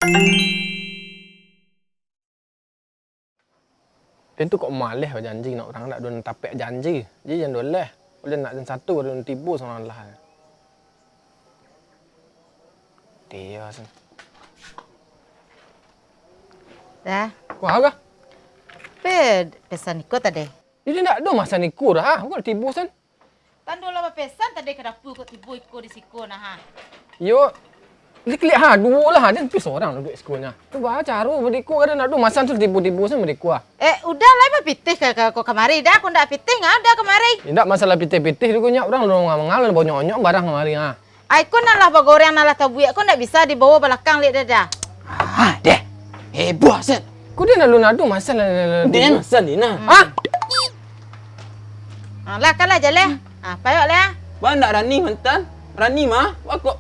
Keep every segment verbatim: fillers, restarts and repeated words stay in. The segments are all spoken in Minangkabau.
Den tu kok maleh bajanji, nak urang dak ado nan tapek janji. Jadi jan doleh. Ulun nak jan satu, ado nan tibo surang lah. Dia sen. Dah. Wah, agak. Pe, pesan iko tadi. Jadi ndak ado masan iko dah, kok tibo sen? Tando lah bapesan tadi ka dapua kok tibo iko di siko nah, ha. Yo, klik-klik ha, duo lah, jan pi sorang duduak siko nyo. Tu baa caro badiko, kadang nak tu masan tu tibo-tibo sen badiko ah. Eh, udah lah, bapitih ka, ka, ka kamari dah, kok ndak pitih, ngah dah kamari. Indak masalah pitih-pitih tu, nyo urang lu mangalu, banyak-banyak barang kamari ha. Ai, ko nan lah bagoreng, nan lah tabuek, ko ndak bisa dibawa balakang liak dada. Ah, deh. Heboh, Sen. Ko dia lalu nado masan lah, lah, lah, Dia lah. masan ni nah. Hmm. Ah! Ah, lah, kan lah jaleh. Ah, payok lah. Ba ndak rani mantan? Rani mah, ba kok.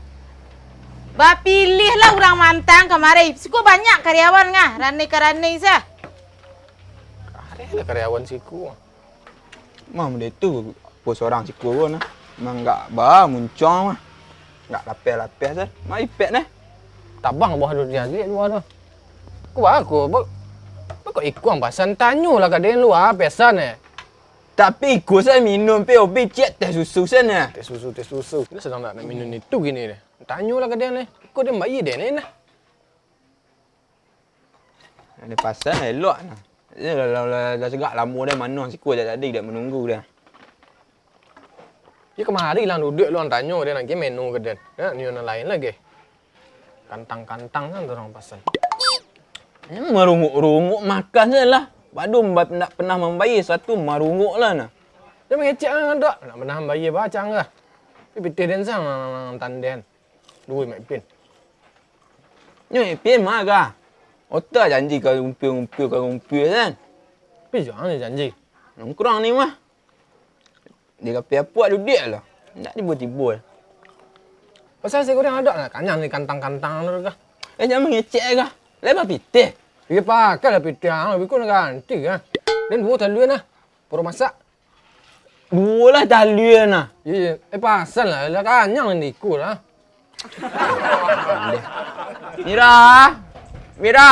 Bapilih lah urang mantan kamari. Siko banyak karyawan ngah, rani ka rani sah. Kareh lah karyawan siko. Mah, model tu, apo sorang siko ko nah. Mah, ndak ba muncuang mah. Ndak lapeh-lapeh tu. Mah, ipek nah. Tabang buah tu diagiak dua tu. Ku aku, ba-, ba kok ikuang pasan, tanyolah ka den lu, ah, pesan eh. Tapi iko sa minum pe obi ciek teh susu sen eh. Teh susu, teh susu. Dia sedang nak, nak minum itu gini deh. Tanyolah ka den eh. Iko den bayar den eh nah. Ado pasan elok nah. Iyo, lah, lah, lah, lah segak lamo deh, mano siko jak tadi dak manunggu deh. Iyo, kamari lah duduak lu, tanyo deh lagi menu ka den. Yo, nio nan lain lagi. Kantang-kantang kan urang pasan. Ini marunguak-runguak makan se lah. Pado ba-, ndak pernah mambayar satu, marunguak lah nah. Jan mangecek lah ngadok. Ndak pernah mambayar bacang lah. Tapi pitih den sang, tanden. Duo Mak Ipin. Nyo Ipin mah ka. Otak janji ka rumpia-rumpia, ka rumpia kan. Tapi jan janji. Nongkrong ni mah. Di kape apuak duduak lah. Ndak tibo-tibo. Pasal si goreng adak lah, kanyang ni kantang-kantang tu ka. Eh, jan mangecek ka. Lai bapitih. Iyo pakai lah pitih ang, biko nak ganti ka. Dan duo talua nah. Puro masak. Duo lah talua nah. Iyo, iyo. Eh, pasal lah, lah kanyang ni iko lah. Mira. Mira.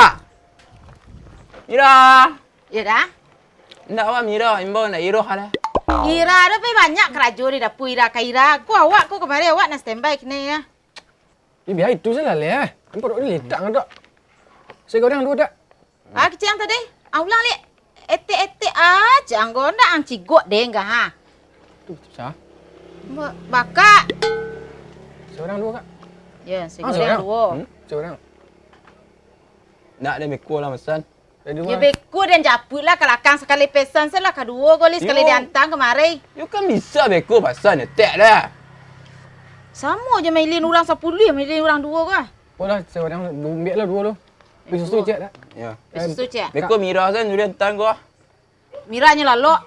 Mira. Iyo dah. Indak awak Mira, imbau indak Iroh dah. Ira tu pai banyak karajo di dapua Ira ka Ira. Ko awak ko kamari awak nak standby kini ya. Ih, bia itu salah leh. Nampak dek litak ngadok. Saya goreng dulu dak? Ah, kecil yang tadi. Ah, ulang lek. Etek-etek aja anggo ndak ang cigok deh enggak ha. Tu, sa. Ba-, bakak. Seorang dua, Kak. Ya, Ah, seorang seorang. dua. Hmm, seorang. Nak ada beko lah, pesan. Dari Yo, rumah. beko dan japuik lah, ka lakang sakali pesan se lah, kaduo kali sakali Yo. diantang kamari. Yo kan bisa beko pasan, etek dah. Samo je mailin urang sapuluah, mailin urang duo ko. Oh lah, seorang, ambiak lah duo tu. Pi susu Duo. cek dah. Ya. Pi susu cek. Beko Mira san, sudah antang ko. Mira nyo lalok.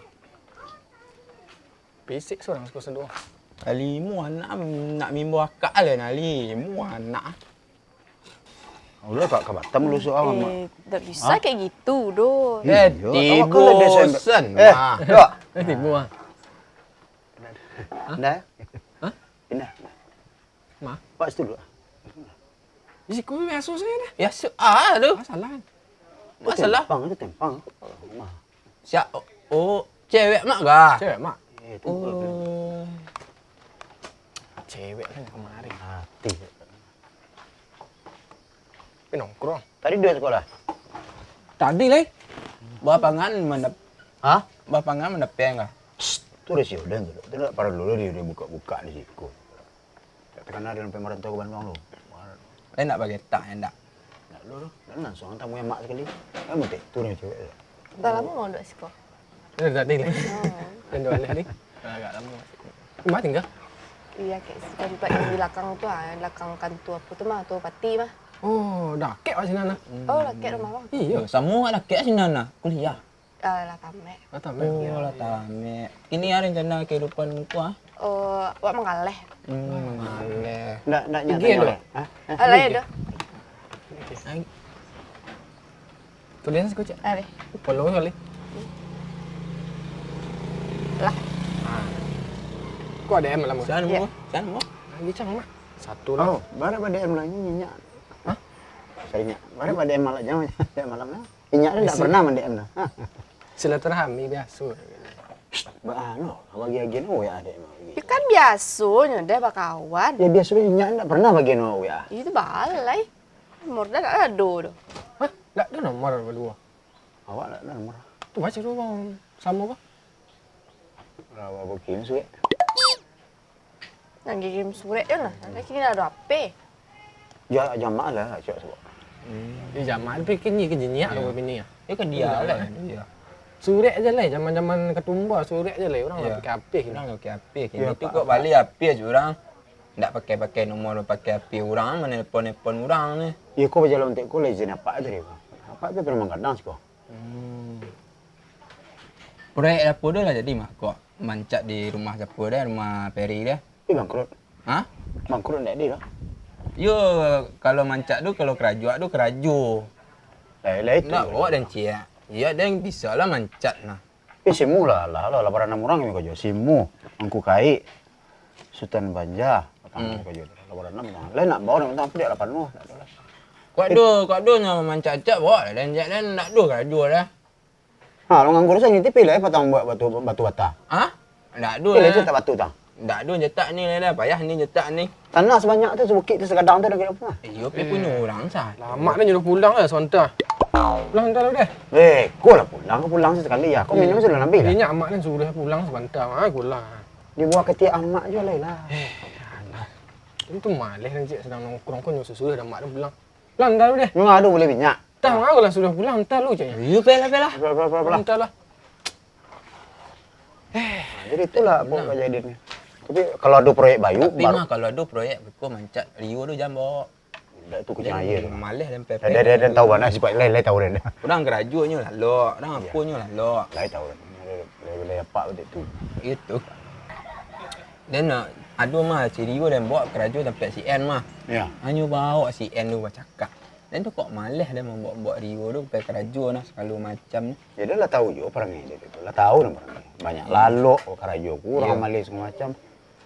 Pisik surang siko senduo. Limo anak nak mimbo akak lah, nah, limo anak. Udah, Kak, ka Batam lu soal, Mak. Eh, tak bisa Hah? kayak gitu, doh. Eh, Iya, awak tibo kan ada desain, Kak. sen, Eh, Mak. Dok. Eh, tibo, ah. Dah, ya? Hah? Pindah. Mah? Pak, situ dulu. Di siku biaso sajo dah. Biaso, ah, tu. Masalah. Masalah. Tempang tu, tempang. Mah. Siap. Oh, cewek mak kah? Cewek mak. Eh, tu Oh. Cewek kan kamari. Hati. Tapi nongkrong. Tadi dia sekolah? Tadi, lai. Bapangan mandap-, Hah? Bapangan mandapeng kah? Shh, tu udah si Odang tu. Tu ndak parlu dulu dia, dia buka-buka di siku. Tak takana dia sampai marantau ka Banduang tu. Lai nak bagetak, ya ndak? Ndak lo tu. Ndak langsung tamu emak sakali. Kan mutek tu dah cewek tu. Dah lamo mau duduk siko? Dari tadi ni. Oh. Dan dua ni. Agak lamo. Rumah tinggal? Iya, kayak tempat di belakang tu ah, belakang kantor apa tu mah, tu pati mah. Oh, dakek lah sinan nah. Oh, dakek rumah bang. Iya. Samo dakek sinan nah, kuliah. Eh, lah tamat. Lah tamat. Oh, Iya. lah tamat. Kini ah rencana kehidupan engkau ah? Oh, awak mangaleh. Hmm, mangaleh. Ndak, ndak nyata Tinggi nyo tu. leh. Hah? Hah? Alah, ya dah. Ai. Tulisan siko cek. Aleh. Follow sekali. Lah. Ah. Kok ada M lama? Sana Ya. mo, sana mo. Lagi cang mak. Satu lah. Oh, bara ba D M lagi minyak. Hah? Sarinyak. Orang pada malam jam, malam lah. Inyak tu tak pernah mandek em lah. Silaturahmi biaso. Bah, lo, bagi agen, oh ya, ada emang. Ya kan biasonyo deh bakawan. Ya, biasonyo inyak tak pernah bagi no, ya. Itu balai. Nomor dah tak ado tu. Hah? Tak ado nomor berdua? Awak tak ado nomor. Tu baca dulu, bang. Sama, bang. Lah, awak booking surat. Nan kirim surek je lah. Nan kini ado H P. Ja-, jamak lah, cak suruh. Hmm. Di jamak tu pikir ni ke jiniak. Iya. Ke bini ah. Dia ke dia lah. Iya. Surek je lah, zaman-zaman ketumbar surek je lah. Orang lah pakai H P kini. Orang pakai H P kini. Iya, tu kok balik H P je orang. Ndak pakai-pakai nomor, pakai H P orang, manelpon-nelpon orang ni. Iya, kok bajalan untek ko lah izin apak tadi ko. Apak tu pernah manggadang siko. Hmm. Proyek apo tu lah jadi mah kok mancak di rumah siapo deh, rumah Peri deh. Eh, bangkrut. Hah? Bangkrut ndak di lah. Yo, kalau mancak tu, kalau karajo tu karajo. Lah, lah itu. Ndak bawa dan ciak. Iya, dan bisa lah mancak nah. Eh, simu lah, lah, lah, laparan enam urang kami karajo. Simu, Angku Kaik, Sutan Banja, patang karajo tu. Laparan enam urang. Lah, nak bawa, nak patang, apa dia lapan urang? Tak ada lah. Kok ado, kok ado nyo mancak-cak, bawa lah, dan jak, dan ndak ado karajo dah. Ha, lo nganggur sajo, tapi lah, eh, patang buat batu, batu bata. Hah? Ndak ado lah. Pilih cetak batu tang. Ndak ado cetak ni lah, payah ni cetak ni. Tanah sebanyak tu, sebukik tu, segadang tu, dah kira apa? Iyo, pi punyo urang sah. Lamak ni nyuruh pulang lah, sonta. Pulang hantar dulu deh. Eh, ko lah pulang, ko pulang sekali ya. Ko minum sudah habis lah. Inyo amak ni suruh pulang sabanta, ha, pulang. Dibawa ketiak amak juo lah. Eh, alah. Itu maleh kan, cik, sedang nongkrong, ko nyuruh-suruh dah amak tu pulang. Pulang hantar dulu deh. Memang ado boleh minyak. Tah, manga lah sudah pulang, hantar lu, caknyo. Iyo, pai lah, pai lah. Pulang, pulang, pulang, pulang. Hantar lah. Nah, jadi itulah apa kajadiannyo. Tapi kalau ado proyek bayu, tapi baru mah kalau ado proyek, beko mancak Rio tu jambok. Dak tu kucing aia tu. Maleh dan pepeh. Dah, dah, dah, tahu bana sifat lain, lain tahu dah. Urang karajonyo lalok, urang aponyo lalok. Lain tahu dah. Lain, lain, lain apak tu. Itu. Dan, ah, ado mah si Rio dan bawa karajo tampek si N mah. Ya. Hanyo bawa si N tu bacakak. Den tu kok maleh den mambaok-baok Rio tu pai karajo nah, sagalo macam. Yo, den lah tahu juo parangai den tu. Lah tahu den parangai. Banyak lalok, karajo kurang, maleh sagalo macam.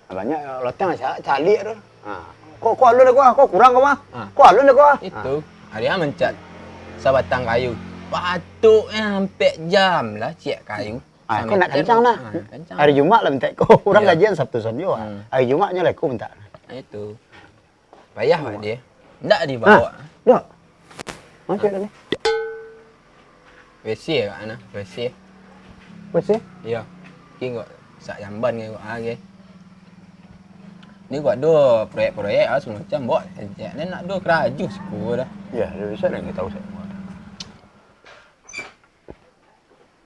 Banyak loteng sa-, caliak tu. Ha. Kok, kok alun dek ko ah? Kok kurang ko mah? Ha. Kok alun dek ko ah? Itu. Ha. Ari ah mancak sabatang kayu. Patuknyo ampek jam lah ciek kayu. Ha, kok nak kancang nah. Ha, kancang. Hari Jumat lah mintak ko. Urang gajian Sabtu Sonjo ah. Hmm. Hari Jumat nyo lah ko mintak. Itu. Payah awak dia. Ndak dibawa. Hah? Ndak. Macam mana? W C agak nah, W C. W C? Iyo. Mungkin kok sak jamban ke kok ah, ke. Ni kok ado proyek-proyek ah, semacam bawa. Ni nak ado karajo siko dah. Yo, ado bisa dah tahu saya.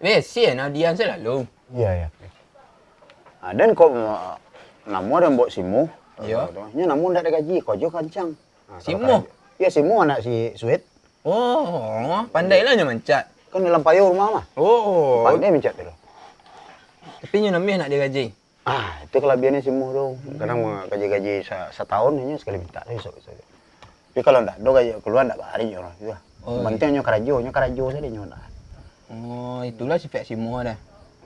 W C nah dian selalu. Iyo, iyo. Ha, den kok, uh, namo den baok Simo. Iyo. Nyo namo ndak digaji, karajo kancang. Ha, Simo? Iyo, Simo anak si Suet. Oh, pandai lah nyo mancak. Kan dalam payo rumah mah. Oh. Pandai mancak tu lah. Tapi nyo namo ndak digaji. Ah, itu kalabiahannyo Simo tu. Kadang mah gaji-gaji sa-, satahun nyo sakali mintak tu, besok-besok. Tapi kalau ndak ado gaji kalua, ndak bari nyo lah. Oh, iyo. Pantiang nyo karajo, nyo karajo sajo nyo nak. Oh, itulah sifat Simo dah.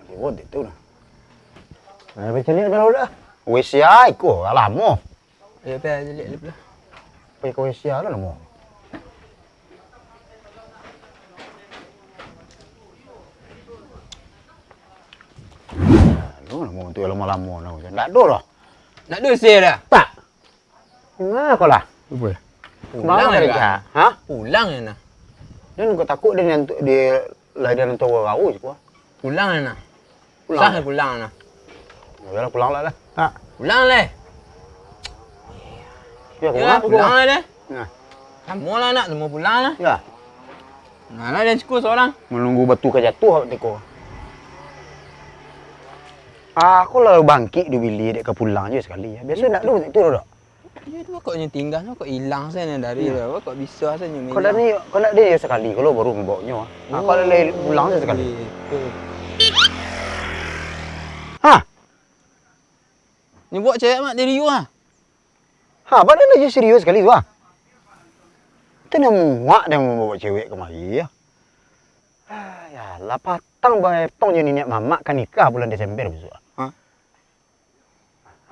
Simo tu lah. Nah, bacaliak dah lah. W C ai ko, lamo. Ayo, pai caliak lah. Pai ka W C lah lamo. Aduh, lamo tu lamo-lamo nah. Ndak ado dah. Ndak ado se dah. Tak. Nah, ko lah. Apo? Pulang lah. Ha? Pulang lah nah. Den kok takuik den nyantuk di, lah den nyantuk urang gawo siko. Pulang lah nah. Pulang. Sah pulang lah nah. Yo lah, pulang lah lah. Ha. Pulang lah. Yo, pulang lah nah. Lamo lah nak, lamo pulang lah. Yo. Nah, lah den siko surang. Manunggu batu ka jatuah awak tiko. Ah, ko lah bangkik duo biliak dek ka pulang juo sakali. Biaso ndak ado tu dah. Iyo tu kok nyo tingga tu, kok ilang sajo dari tu, kok bisa sajo nyo ilang. Kok dari, kok ndak ado sakali, kalau baru mambaoknyo. Ha, kok lai pulang sajo sakali. Itu. Ha! Nyo baok cewek mak dari Rio ah. Ha, padahal lah serius sakali tu ah. Tu ndak muak den mambaok cewek kamari ah. Ah, yo lah, patang baetong jo niniak mamak ka nikah bulan Desember bisuak ah. Ha?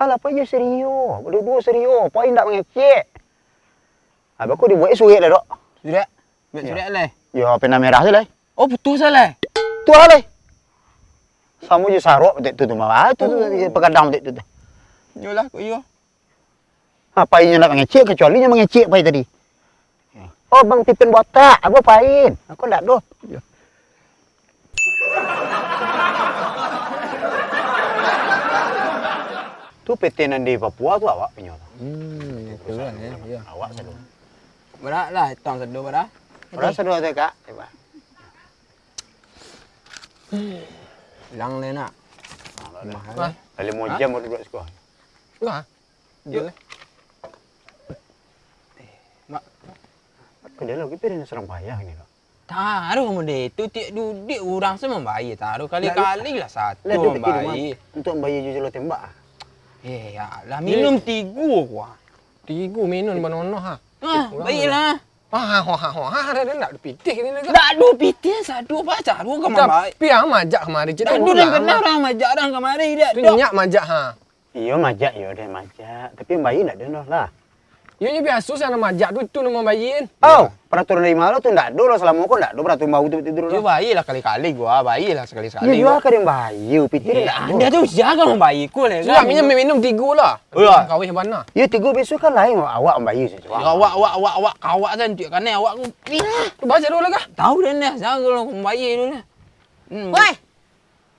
Alah, pai jo si Rio. Baduo-duo si Rio. Pai indak mangecek. Abah ko dibuek surek lah, Dok. Surek? Buek surek lai. Yo, pena merah tu lai. Oh, putuih se lai. Tu lai. Samo jo sarok dek tu, tu mah. Ah, tu, tu, tu, pagadang dek tu, tu. Iyolah, kok iyo. Apo inyo nak mangecek, kecuali inyo mangecek pai tadi. Oh, Bang Pipin botak, aku pain. Aku ndak doh. Tu P T nan di Papua tu awak punyo tu. Hmm, itu kan, ya, ya. Awak sado. Bara lah, hitam sado bara. Bara sado tu, Kak? Coba. Hilang le nak. Mahal. Wah. Dah limo jam baru duduak siko. Wah. Iyo. Mak. Kok dia lagi piring surang payah ni, Kak? Taruih mode tu, tiok duduak urang se mambayia, taruih kali-kali lah satu mambayia. Untuak mambayia jo jalo tembak ah. Eh, ya lah, minum tigo ko ah. Tigo minum banonoh ah. Ah, baiaklah. Ah, ho, ha, ho, ha, dah, dah, ndak ado pitih kini, Kak. Ndak ado pitih, sado, Pak, caro ka mambayia. Tapi ah, majak kamari, cik. Ndak ado, dah pernah urang majak urang kamari, dak ado. Tu nyak majak, ha. Iyo, majak, iyo, dah majak. Tapi mambayia ndak ado doh lah. Iyo, iyo, biaso se nan majak tu, itu nan mambayia. Oh, peraturan dari ma tu ndak ado lah, salamo ko ndak ado peraturan baru tu, tu, tu lah. Iyo, baiaklah kali-kali ko, baiaklah sakali-sakali. Iyo, iyo, ka den bayia, pitih ndak ado. Anda tu sia ka mambayia ko le, Kak? Sudah, minum, minum tigo lah. Iyo. Kawih bana. Iyo, tigo biaso kan lain, awak mambayia se. Yo, awak, awak, awak, awak, awak se, antiak kanai awak ko. Tu baca dulu lah, Kak. Tahu den dah, sia ka mambayia dulu lah. Hmm. Woi,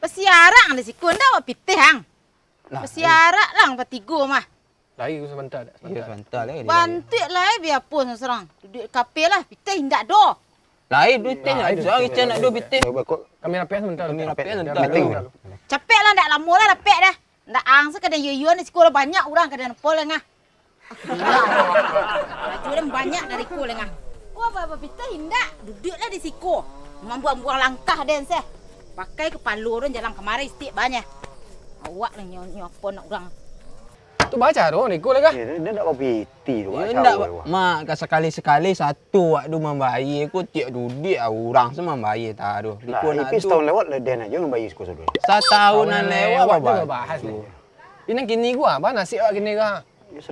basiarak ang di siko, ndak awak pitih ang. Lah, basiarak lah ang batigo mah. Lai sabanta, dak? Iyo, sabanta lai. Bantuak lai, bia apo surang. Duduak di kafe lah, pitih indak doh. Lai pitih, surang Ica ndak ado pitih. Kami rapian sabanta. Kami rapian sabanta. Capek lah, ndak lamo lah dapek dah. Ndak ang se ka den iyo-iyo ni, siko lah banyak urang ka den apo lengah. Laju den banyak dari ko lengah. Ko ba-, bapitih indak, duduak lah di siko. Mambuang-buang langkah den se. Pakai kapalo den jalan kamari sitiak banyak. Awak lah nyo, nyo apo nak urang. Tu baca tu, niko lengah. Iyo, den ndak bapitih tu, baca tu. Mak, ka sakali-sakali sat- Tu waktu mambayia ko tiok duduak urang se mambayia taruih. Lah, Ipis tahun lewat lah den ajo mambayia siko sudah. Satahun nan lewat babahas tu. Inang kini ko apo nasib awak kini ko?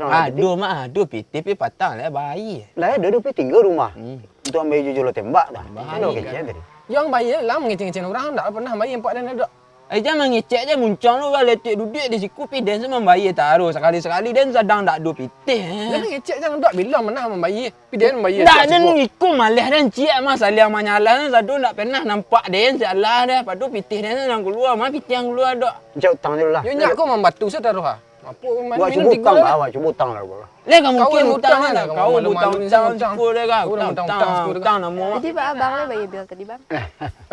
Ado mak, ado pitih pi patang lah bayia. Lah ado, ado pitih tingga rumah. Hmm. Untuak mambayia jo jalo tembak tu. Bayia. Ado kecek tadi. Yang bayia lah mangecek-ngecek urang, ndak pernah bayia empat den ado. Eh, jan mangecek se muncuang lu, lah letek duduak di siko, pi den se mambayia taruih. Sakali-sakali den sadang ndak ado pitih, eh. Jan mangecek se, ndak bilang manah mambayia, pi den mambayia. Ndak, den iko malah den ciek mah, saliang manyalah, sado ndak pernah nampak den, sialah deh. Pado pitih den nan kalua, mah pitih nan kalua dok. Cak utang dulu lah. Yo, nyak ko mambatu se taruih, ah. Apo, buat minum cubo tigo utang lah. Lah, awak cubo utang lah, bro. Lah, kamu kiro utang lah, kau malu-malu utang-utang siko deh, kau. Utang-utang siko deh, namo. Jadi, Bang, abang lah bayia bil tadi, Bang.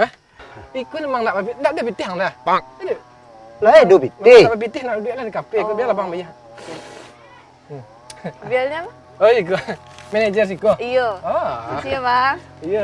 Eh? Iko memang nak, nak ado pitih ang dah. Bang. Lah, ado pitih. Nak ado pitih, nak duduak lah di kafe, ko bialah abang bayia. Hmm. Bilnya apa? Oh, iko. Manajer siko. Iyo. Ah. Makasih ya, Bang. Iyo.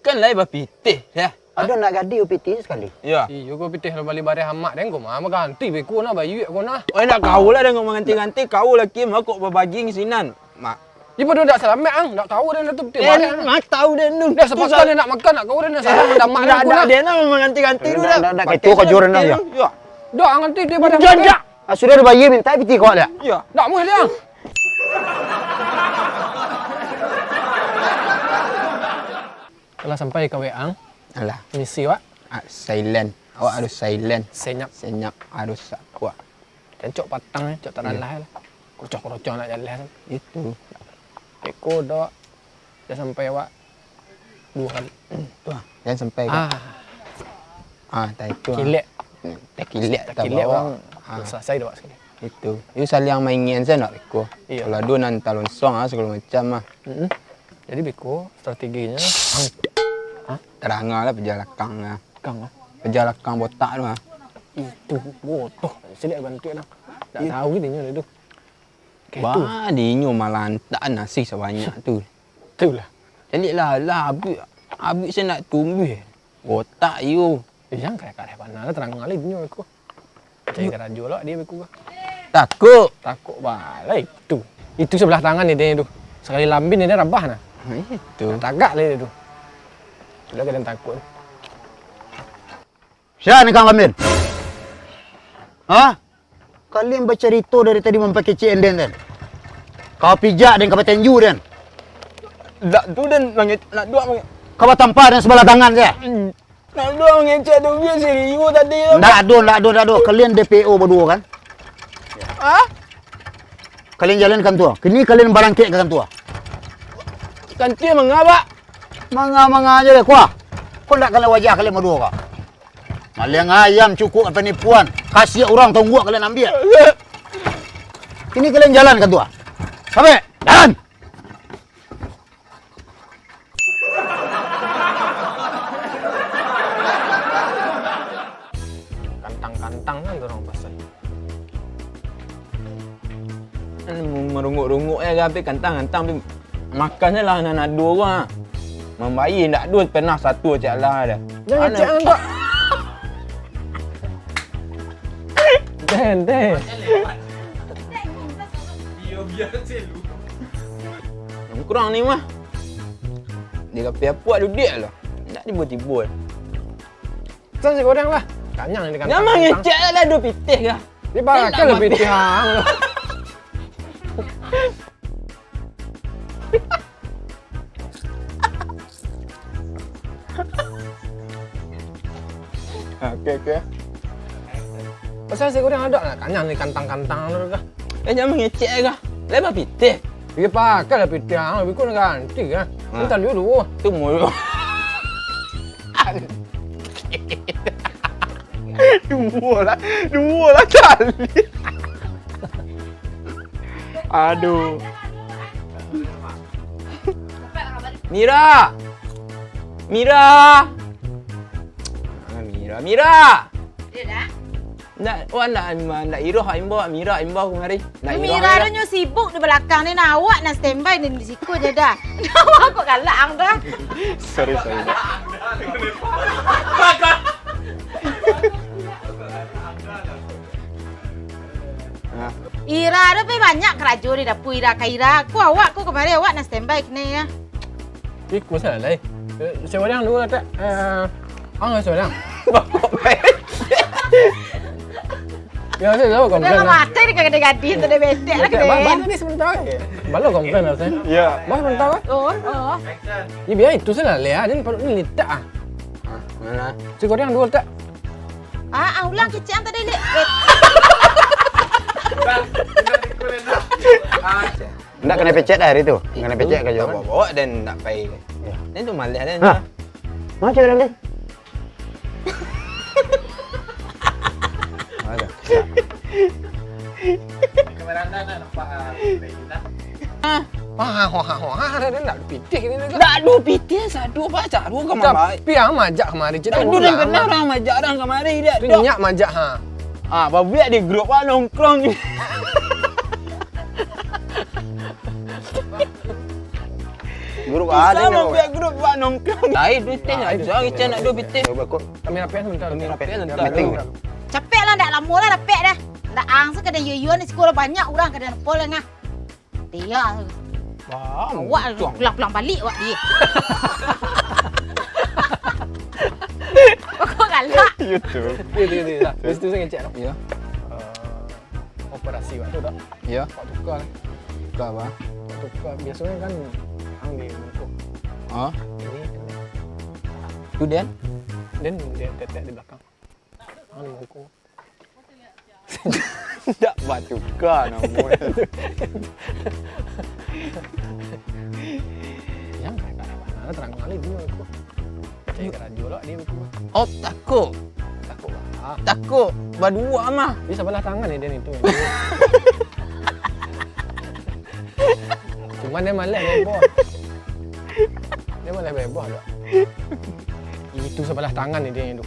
Kan lai bapitih, ya. Ado nak gadih pitih sakali. Iyo. Iyo, ko pitih lah bali bareh amak den, ko mah ganti beko nah, bayuak ko nah. Oi, nak kau lah den, ko mangganti-ganti, kau lah Kim, kok babagi sinan. Mak. Iyo, pado dak salamet ang, dak tau den tu pitih bareh. Mak tau den tu. Dah sapakah den nak makan, nak kau den nak salah, dah mak den. Dak, dak, den nak mangganti-ganti tu dah. Dak, dak, itu kajuran dah, ya. Dak, ang ganti dia bareh. Dak, dak. Ah, sudah dibayia, minta pitih kau dak? Iyo. Dak muah dia. Alah sampai ka W A ang? Alah. Misi wak? Ah, silent. Awak harus silent. Senyap. Senyap harus wak. Cancok patang, eh, cok tanalah lah. Kurocoh-kurocoh nak jalan. Itu. Iko dok. Dah sampai wak. Dua kali. Tuh, dah sampai ka. Ah. Ah, tak itu. Kilek. Tak kilek, tak kilek bawa. Ah. Selesai dok wak sekali. Itu. Itu saling main-main saja nak beko. Iyo. Kalau ado nan talonsong ah, segala macam ah. Mm-mm. Jadi beko strateginya. Hah? Tarang lah pejalakang lah. Kang ah. Pejalakang botak tu ah. Itu bodoh. Siliak bantuak lah. Tak tahu gitu nyo tu. Kayak tu. Bah, dinyo malantak nasi sebanyak tu. Itulah. Jadi lah, lah, abik, abik saya nak tumbuh. Botak iyo. Eh, jangan kaya-kaya panah lah, terang kali dinyo beko. Cari karajo lah dia beko. Takut. Takut balai tu. Itu sebelah tangan ni dia tu. Sekali lambin dia rabah nah. Itu. Nak tagak lah dia tu. Sudah kalian takut. Sia ni kang lambin? Hah? Kalian bacarito dari tadi mampakecek den, den. Kau pijak den, kau patenju den. Ndak tu den mangecek, ndak duo mange-, Kau batampa dengan sabalah tangan sajo. Hmm. Ndak duo mangecek tu, biaso serius tadi tu. Ndak ado, ndak ado, ndak ado. Kalian D P O baduo kan? Hah? Kalian jalan kantua. Kini kalian barangkek ka kantua. Kantua manga, Pak? Manga-manga aja deh, kuah. Kau ndak kanai wajah kalian baduo kah? Maliang ayam cukuik penipuan. Kasiak urang tongguak kalian ambiak. Kini kalian jalan kantua. Sampai, jalan! Kantang-kantang kan dorang pasal. Kan marunguak-runguak je kan, tapi kantang-kantang, tapi makannyo lah nan ado, ah. Mambayia ndak ado, pernah satu cak lah dah. Jangan cak angkak. Teh, teh. Nongkrong ni mah. Di kafe apuak duduak lah. Ndak tibo-tibo. Pesan si goreng lah. Kanyang ni kan. Jangan mangecek lah, duo pitih kah? Dia bakal lah pitih hang. Oke, oke. Pasal si goreng ado lah, kanyang ni kantang-kantang tu kah. Eh, jangan mangecek kah. Lai bapitih. Iya, pakai lah pitih, ah, bikun ganti kah. Hmm. Entah dulu. Tu mulu. Duo lah, duo lah kali. Aduh. Mira! Mira! Ah, Mira, Mira! Dia dah. Ndak, wak ndak, ndak iroh imbau, Mira imbau kamari. Ndak iroh Mira dah. Nyo sibuk di balakang ni, nah, awak nan standby di, di siko je dah. Awak kok galak ang dah. Sorry, sorry. Nah. Ira tu pi banyak karajo di dapua Ira ka Ira. Ku awak ku kamari awak nan standby kini ya. Iko salah lai. Eh, seorang dua tak? Eh, ang seorang. Bapak baik. Ya, saya tahu komplain lah. Mati ni kagak digadih tu dia betek lah kena. Bang, bang ni sebentar eh. Balo komplain lah saya. Ya. Bang sebentar eh. Oh, oh. Ya biar itu salah lai ah. Dia perut ni litak ah. Ah, mana? Si goreng dua tak? Ah, ah, ulang kecek ang tadi, Lik. Eh. Ndak kanai pecek dah hari tu. Kanai pecek ka juo kan? Bawa-bawa dan ndak pai. Ya. Dan tu malah dan. Ha. Macam mana, Lik? Ada. Kamera anda nak nampak, ah, kita. Ah, wah, wah, wah, ada ndak pitih ni dah. Ndak ado pitih, sado, Pak, caro ka mambaik. Tapi ang majak kamari, cik. Ndak ado, dah pernah urang majak urang kamari, dak ado. Tu nyak majak, ha. Ah, babiak di grup, Pak, nongkrong. Grup ada ni, babiak grup, Pak, nongkrong. Lain pitih, aja, kita nak ado pitih. Coba kok. Kami rapian sebentar. Kami rapian sebentar. Meeting. Capek lah, ndak lamo lah dapek dah. Ndak ang se kadang iyo-iyo ni, siko lah banyak urang kadang pol lah ngah. Dia. Wah, awak pulang-pulang balik awak dia. Kok galak? Iya tu. Iya, iya, iya. Habis tu saya ngecek lah. Iya. Eh, operasi waktu tu. Iya. Waktu tukar. Tukar apa? Waktu tukar. Biasanya kan ang di muka. Ah? Ini kan. Tu Den? Den, Den tetek di belakang. Ang di muka. Ndak batuka namo. Yang kayak mana terang kali dia tu. Cari karajo lah dia tu. Oh, takut. Takut lah. Takut. Baduo mah. Di sebelah tangan ni dia ni tu. Cuman dia malas bebos. Dia malas bebos tu. Itu sebelah tangan ni dia tu.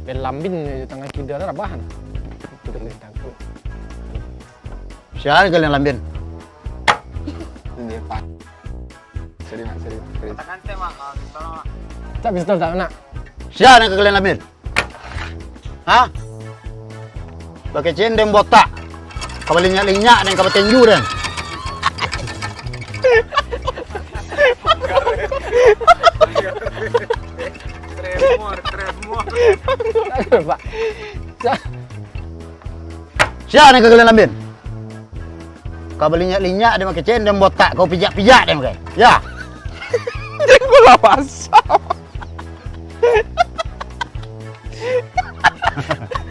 Dia lambin tangan kida lah rabahan. Itu dia takut. Sia nan kalian lambin? Ini, Pak. Sorry, Mak. Sorry, Mak. Sorry. Katakan teh, Mak. Ah, pistol, Mak. Tak pistol tak nak. Sia nan ka kalian lambin? Hah? Pakai cendeng botak. Ka balinyak-linyak den, ka batenju den. Tremor, tremor. Pak. Sa- Sia nan ka kalian lambin? Ka balinyak-linyak den pakai cendeng botak, kau pijak-pijak den pakai. Ya. Jengkol lah basah.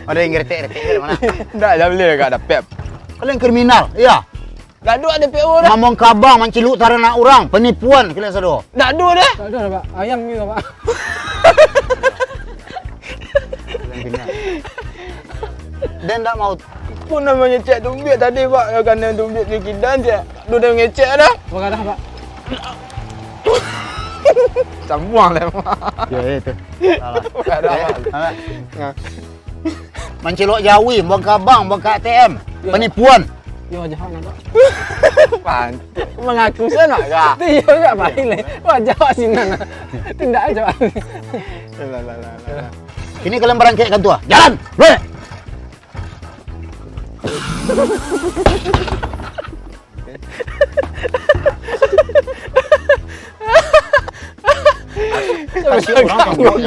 Ada yang geretek-geretek ke mana? Ndak, jan bali, ndak dapek. Kalian kriminal, iya? Ndak ado dapek urang. Mambuang kabang, mancilok taranak urang, penipuan kalian sado. Ndak ado doh. Ndak ado doh, Pak. Ayam ni, Pak. Kalian kriminal. Den ndak mau. Pun namonyo cek tumbik tadi, Pak. Yo, karano tumbik di kidan, cek. Duh, den ngecek dah. Bagadah, Pak. Sambuang lah, Pak. Ya, itu. Salah. Bagadah. Eh, salah. Nah. Mancilok jawi, buang kabang, buang K T M. Ya. Penipuan. Yo, jahat, Pak. Pan. Mangaku sajo, Pak. Iyo, Pak, baik lah. Wah, jahat sinan. Tindak aja, Pak. Lah, lah, lah, lah, lah. Kini kalian barangkek kantua. Jalan! Boleh! Kasihan urang, Bang.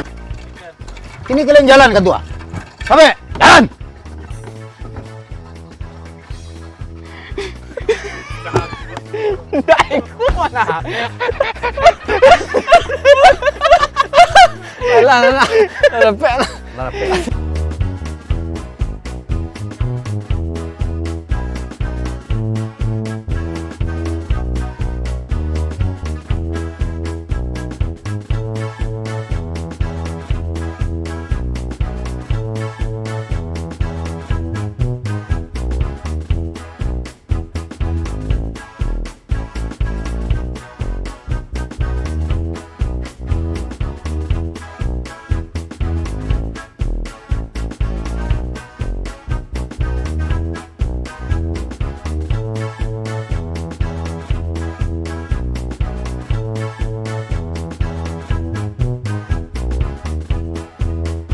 Kini kalian jalan kantua. Sampai! Jalan! Ndak ikut mana? Alah, alah, alah. Lah, lepek lah. Lah, lepek lah.